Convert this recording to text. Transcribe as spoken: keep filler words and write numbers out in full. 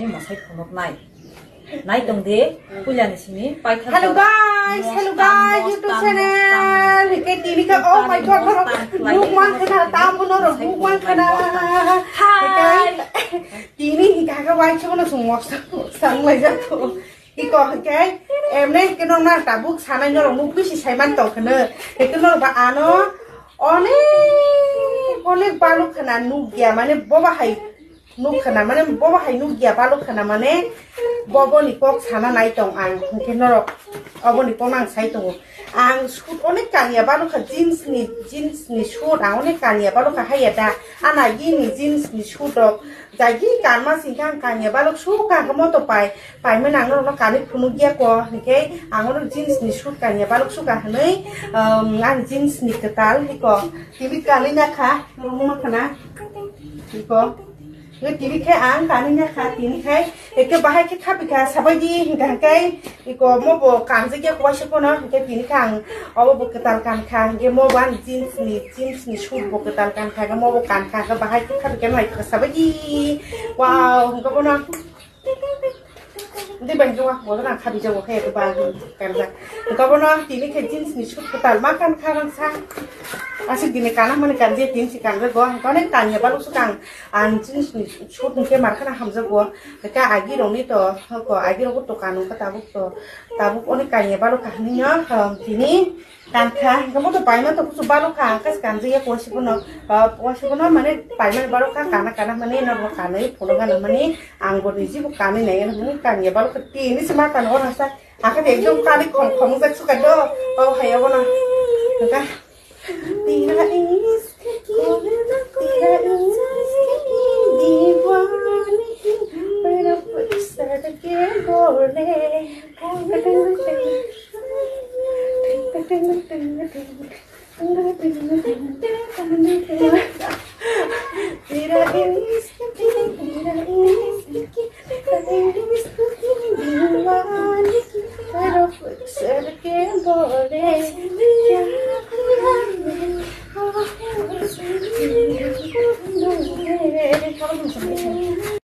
Mosai phunuknai. Nai tong de, puila ni simi paikha. Hello guys, hello guys, YouTube channel. Hike tini ka, oh my God, borok nuk man khana, tamo norok nuk man khana. Hi. Tini hika ka wai chono sung mosang lai jato. Iko hike, emne hike nong na tabuk sanai norok nuk bisi saiman tong khana. Hike norok ba ano onek, onek baluk khana nuk ya, mane boba hai nuk khana, mane bobo hai nuk ya baluk khana, mane bobo ni kok sana nai tong ang, hwnkhe norok obo ni kok ang sai tongo. Ang suit onek kanya baluk kha, jeans ni, jeans ni suit ang onek kanya baluk kha haiya da, ana gini jeans ni suit rok jagi kanma singkha ang kanya baluk suka kha moto pai, paimani ang norok no kanwi phunuk ya ko, hwnkhe ang onek jeans ni suit kanya baluk suka hwnwi, um, ang jeans ni kwtal hiko tini kanwi na kha, norok no khana hiko. Nge tini khe ang kani nya kha, tini khai eke bahai khe khapi kha, sabai di hingka hingkai iko mo bo kanjak ya kuaisa pono, hingke tini khe ang obo bo kwtal kan kha, hingke mo bo ani jeans ni, jeans ni suit bo kwtal kan kha, mo bo kan kha, hingke bahai khe khapi kha nai kha, sabai di. Wow, hingke bono. Di bang khe wa, bo na khapi jago khe, ba kanjak. Hingke bono tini khe jeans ni suit kwtal ma kan kha rang sa. Asik dini kana mani kan je tin si kan go, hingke onek kan ya baluk sukang. Ang jeans ni suit hingke mar khana hamjakgo. Hingke agi rokni to, hoko agi rokbo to kanu ka tabuk to. Tabuk oni kanya balok kahini no, um, tini kan kha. Hingke mo to paima to kuchu balok kha, ang kas kanjaya kosi bono, uh, kosi bono mane paima balok kha, kana kana mane no bo kanwi phunukgana mane ang bo niji bo kanwi nai ani mani kanya balok kha tini se ma kanu oro sa. Akhe ekdom kani khong khong jak suka do, o hai abono. Hingke. Tira is tira is dibani, pero puede ser que bole. Tira is tira is